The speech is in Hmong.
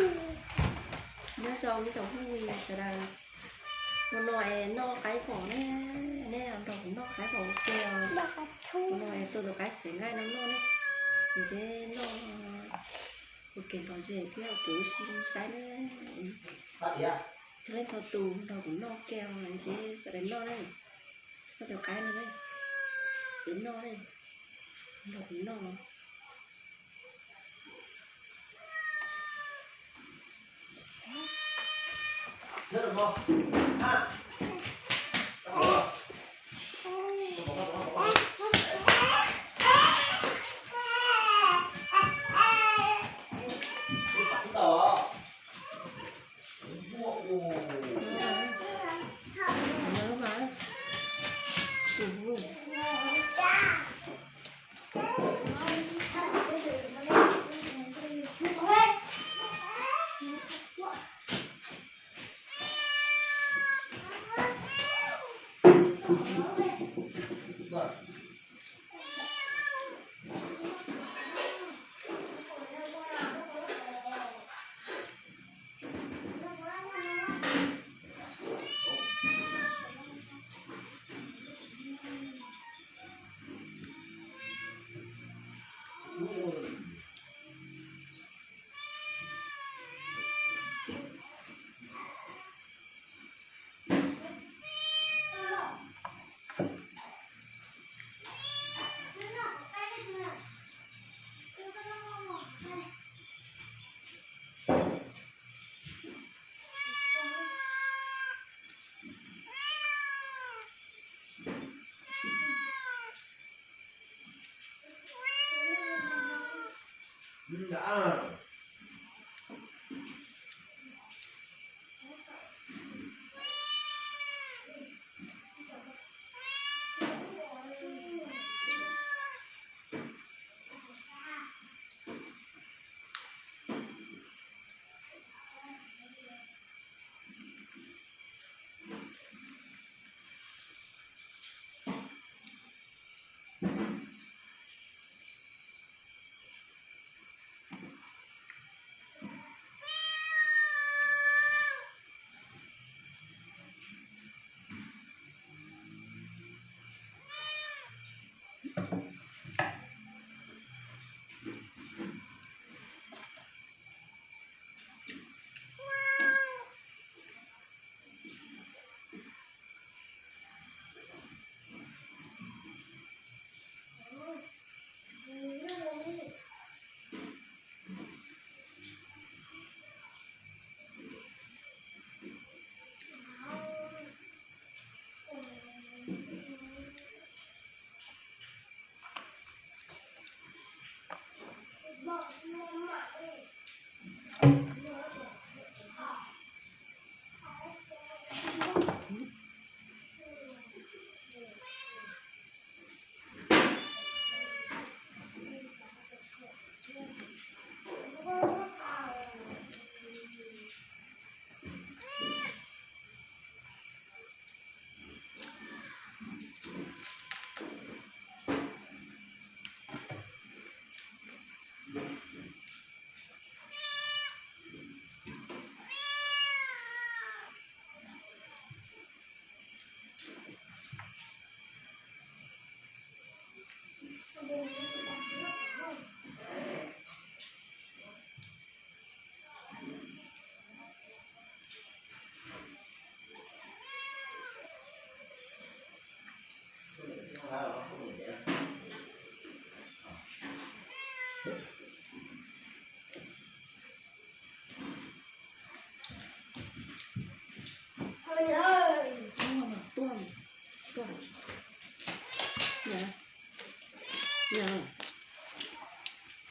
Nyob zoo ib tsoom phooj ywg sawv daws, hmo no es noj qaib pom ne, nej nrog kuv noj qaib pom ua ke os. Hmo no es tua tus qaib xeev nqaij no noj ne, es peb noj ua kev lom zem thiab ua kev ua si zoo saib ne. Txhua leej txhua tus nrog kuv noj ua ke os, es peb sawv daws noj ne. Noj tus qaib no ne, peb noj ne, nrog kuv noj.